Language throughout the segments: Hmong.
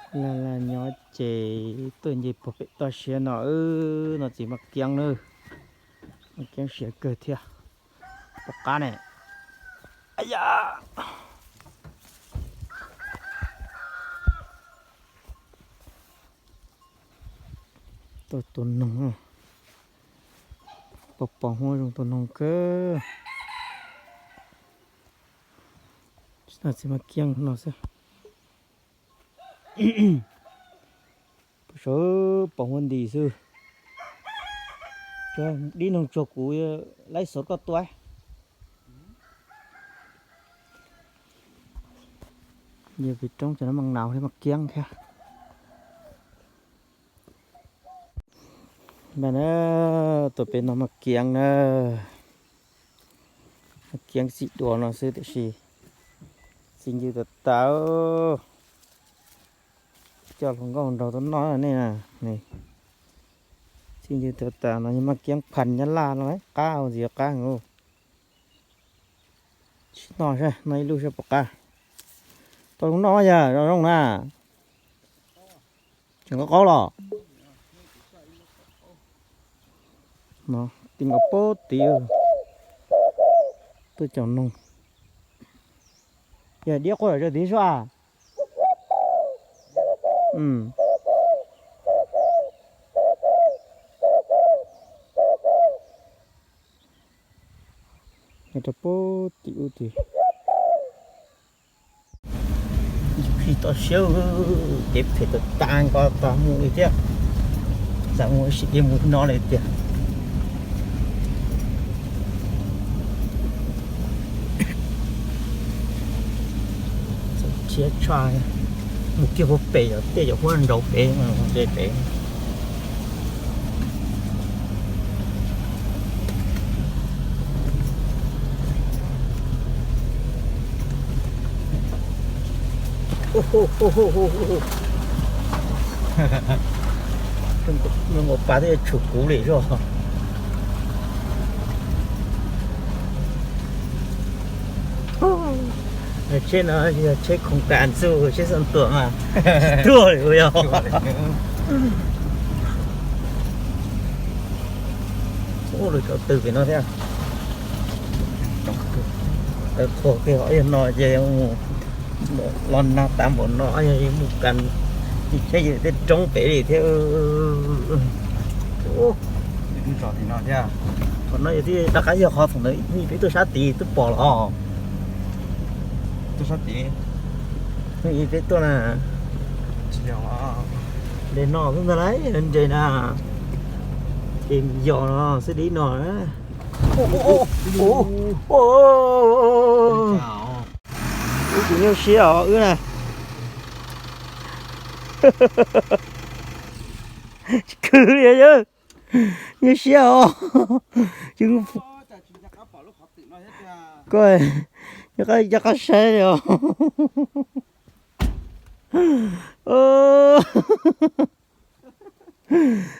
Laj laj nyob ces tuaj nce puag pem toj siab no, no txiv Maj Kiab na. Maj Kiab siav kawg thiab. Pom qab ne. Tuaj tua noog, pos pos huab zoo tua noog kawg. Txiv Maj Kiab no xwb. Pos huab nti xwb. Dib noog tsuag kuv laib xov koj tua. Yog pem roob cov no mas nau thiab Maj Kiab thiab. Npaj na, tuaj pem no Maj Kiab na. Maj Kiab txij duav no xwb tiam sis txi ncw tas tas. Coj hluas nkauj nraug tuaj noj nej na. Txi ncw tas tas no yog Maj Kiab phas Nyab Laj no qab ntxiv qab heev. Sim noj saib, noj ib lub saib puas qab. Tau zoo noj yog zoo zoo na. Tseem qaub qaub los. Ti nkaus pab tid. Tuaj caum noog. Yog diab quaj zom zaws tid sua. Rau pab tim ub tid. Toj siab, kev phem tas tas nkaus, tau mus li thiab. Xav mus ib sim thiaj mus no li tiag. Tshiab tshaj, mus kiag puag pem yog tej cov huab nraud pem, pem. Nws mus pas twb yuav tshum kuv li zoj. Tsheb no yog tsheb khoom tas ntxuj, tsheb xoj tuam mas tsis tuaj li yog. Ua lawv cov tw pem no thiab. Qhov kev hov yog no ces los nag tas npaum no yog mus kas, tsis tsheb yog tej roob pem li thiab. Qhov no yog rov qab yog qhov thaum ntawd peb tuaj sab tid twb pom los. Tuaj sab tid, peb tuaj na. Nres no xwb ntag lauj, nres na. Ces yos no xwb dib no. Wb kuv nyuaj siab os wb na. Tsis khwv li yawg, nyuaj siab os. Koj, koj qab saib li os.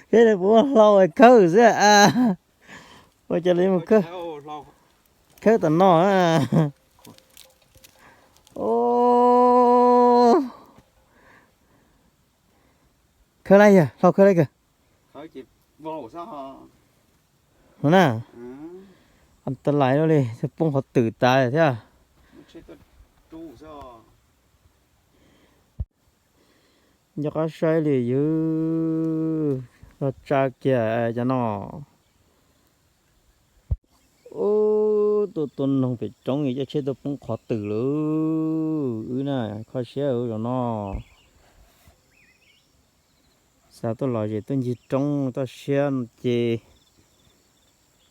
Thiab puas muaj hlau khawb xwb a? Ua cas li mus khawb, khawb tom no. Khawb lawm yog hlau khawb lawm kawg. No na, tas lais li, poob qhov twm tas thiab. Nco qab saib li yog los tsa kiag cov no. Ub, tuaj tua noog pem roob coj tsheb tuaj poob qhov twm lawm. Wb na, kho siab zaum no. Xav tuaj lom zem tuaj ncig roob toj siab ces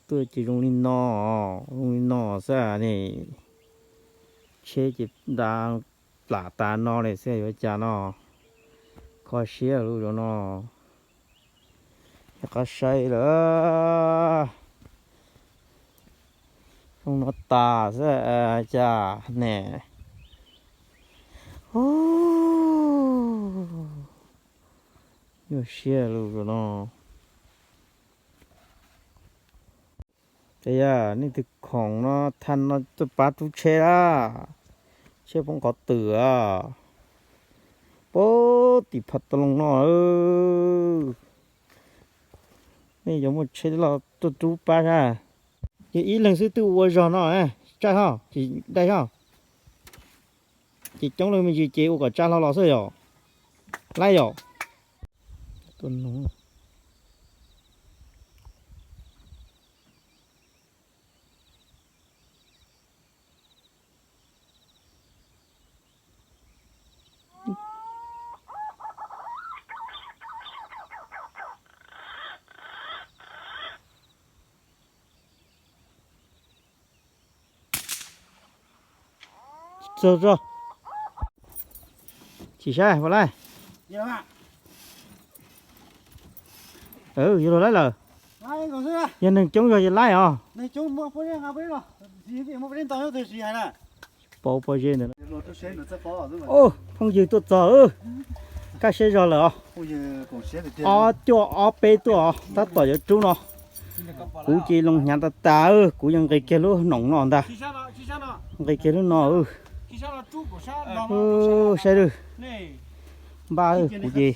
tuaj ces zoo li no, zoo li no xwb ne. Tsheb ces nta plam tas no li xwb yuav cas no. Kho siab lawm zaum no. Yog qab saib lawm. Zoo no tas xwb cas ne. Nyuaj siab lawm zaum no. Ces yog nej tus khoom no thaj no tuaj pab rub tsheb lawm. Tsheb poob qhov twm. Poob Tim pham tau loo no, nej yuav muaj tsheb los tuaj rub pab sab. Ces ib leeg xwb twb ua zog no, tsaj hoj tsis dai hoj. Ces coob leej me ntsis ces ua kom tsa hlo los xwb yom. Laib yom. Txog tso. Chim saib puas laib. Yuav luag laib lawm. Yog neeg coob zog ces laib os. Pau pob zeb ntawd. Phooj ywg tuaj txog, kaj siab zog lawm os. Ob cuaj ob peb tuaj os, tab tom yuav rub no. Kuv ces loo hnyav tas tas, kuv yeej nqis kiag lub noom no ntag. Nqis kiag lub no. Saib lwm, npaj, kuv ces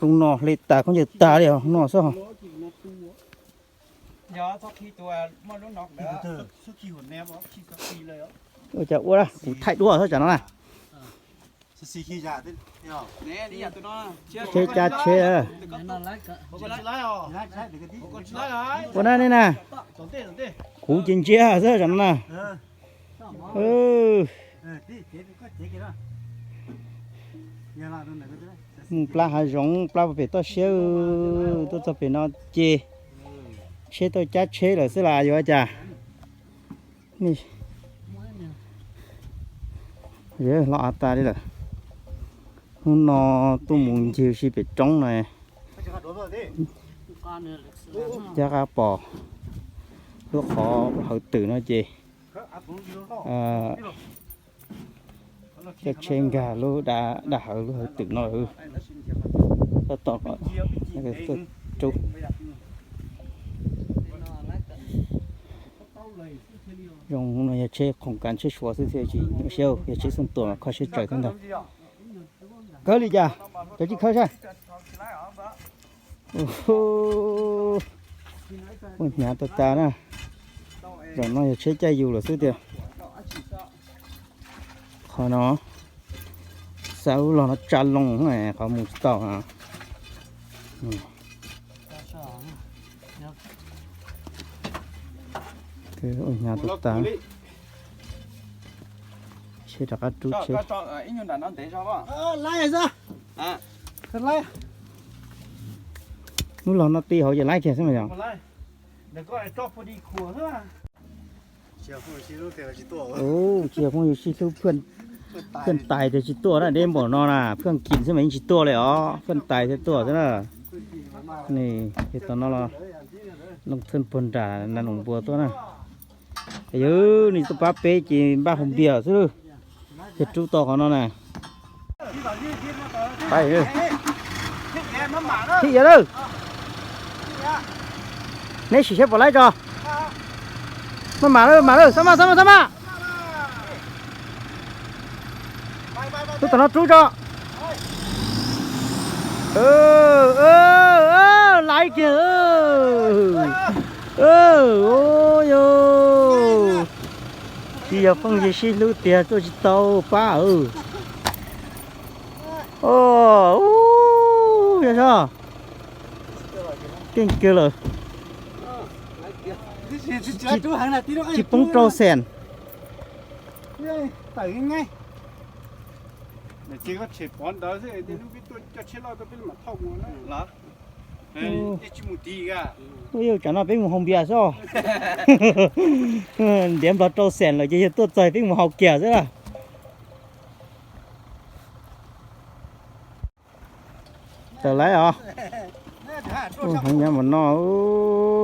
lub no hle tas khaub ncaws tas li os, no xwb. Ua cas ua kuv thaij duab xwb tsam no na. Tsheb cab tsheb. Ua na ne na. Kuv ces ntsia xwb tsam no na. Mus plab hav zoov plab pem toj siab, tuaj txog pem no ces tsheb tuaj cab tsheb lawm xwb las yuav cas. Los av tas li lawm. Hnub no tuaj mus ncig si pem roob na, caj qab pom lub qhov hauv twm no ces coj tsheb nkag lub daj hawv lub hauv twm no lawm. Tab tom tuaj rub. Zoo no yog tsheb khoom kav tsheb Suav xwb thiaj tsis nyuaj siab, yog tsheb xoj tuam mas kho siab tsawv thiab ntag. Khawb li cas? Cov tsis khawb saib. Ua hnyav tas tas na. Zaum no yog tsheb caij yus lawm xwb tiag. Qhov no, xav lub los no tsa loo, qhov mus tsis tau. Ua hnyav tas tas. Tsheb rov qab rub tsheb. Lub los no ti hauv ces laib kiag xwb mas yog. Tsis yog phooj ywg sib hlub, phaj tais tias tsis tuaj na, deb npaum no na, phaj kim xwb mas yeej tsis tuaj li os, phaj tais thiaj tuaj xwb na. Ces tom no los Looj Txhawj puag nram Nas Noos Npua tuaj na. Yog nws tuaj pab peb ces npaj hau npias xwb, yog rub tau qhov no na. Thib yog lawm. Neb sim saib puas laib tso. Maj mam lawm, mam lawm, xab maj, xab maj, xab maj. Lub tom no rub tso. Laib kiag. Yog, tsis yog phooj ywg sib hlub tiag tuaj tsis tau pab. Yog, keej kiag lawm. Tsis poob rau xees. Ua yog tsam no peb mus haus npias xwb. Ntiav nplog rau xees lawm ces yog tuaj txog peb mus haus kiag xwb. Tawm lawm os. Heev nyob mas no,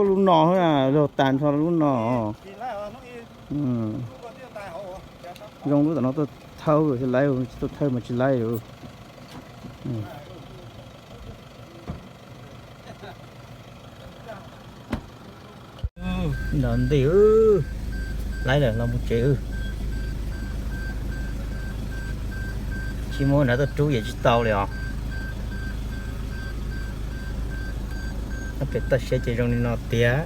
lub no, luag tas nrho lub no. Zoo lub tom no tuaj thawb, tsis laib, tsis tuaj thawb mas tsis laib. Ntawd nti, laib lawm los mus tsev. Tsis muab nrad tuaj rub yam tsis tau li os. Pem toj siab ces zoo li no tiag.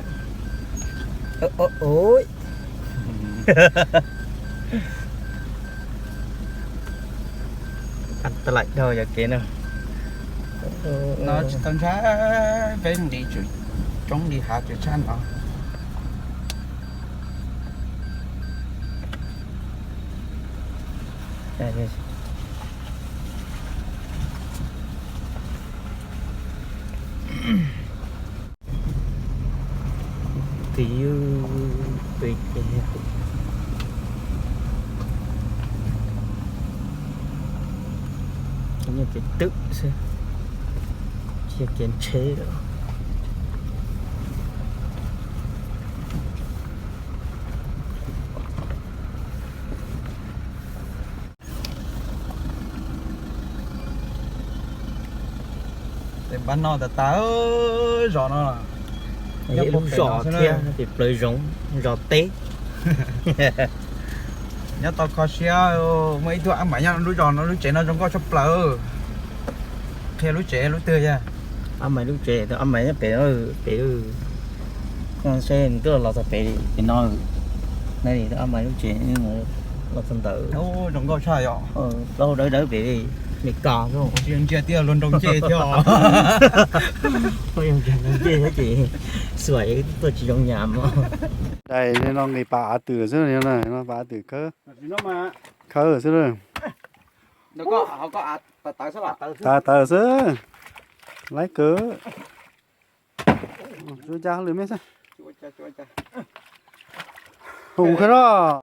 Tag laim dhau yog kev no. No tsis tau ntshai, peb nqis tswm roob nqis hav tswm tshaj no. Twb yog pem ces nyob kev twm xwb, tsis yog kev tsheb lawm. Peb npaj no tas tas zos no, ib lub zos thiab ces plawv zoov, zos teb. Nyob tau kho siab, muaj ib tug ab mais nyob lub zos no, lub tsev no zoo nkauj tshaj plaws. Qhia lub tsev lub twg yog? Ab mais lub tsev, ab mais nyob pem, pem, saib nws twb los txog pem, pem no, na li ab mais lub tsev los txog ntawd. Zoo nkauj tshaj yom. Plaub hau dawb dawb pem li kos, tsis ntsia tias luag nroo ncej thiab os. Yog nroo ncej thiab ces xuas tuaj tsis zoo nyam os. Dais no nqis pas av twm xwb, no pas av twm khawb, khawb xwb. Tawv tawv xwb, laib kawg. Tsuas cas hauj lwm me xwb. Hum kawg los.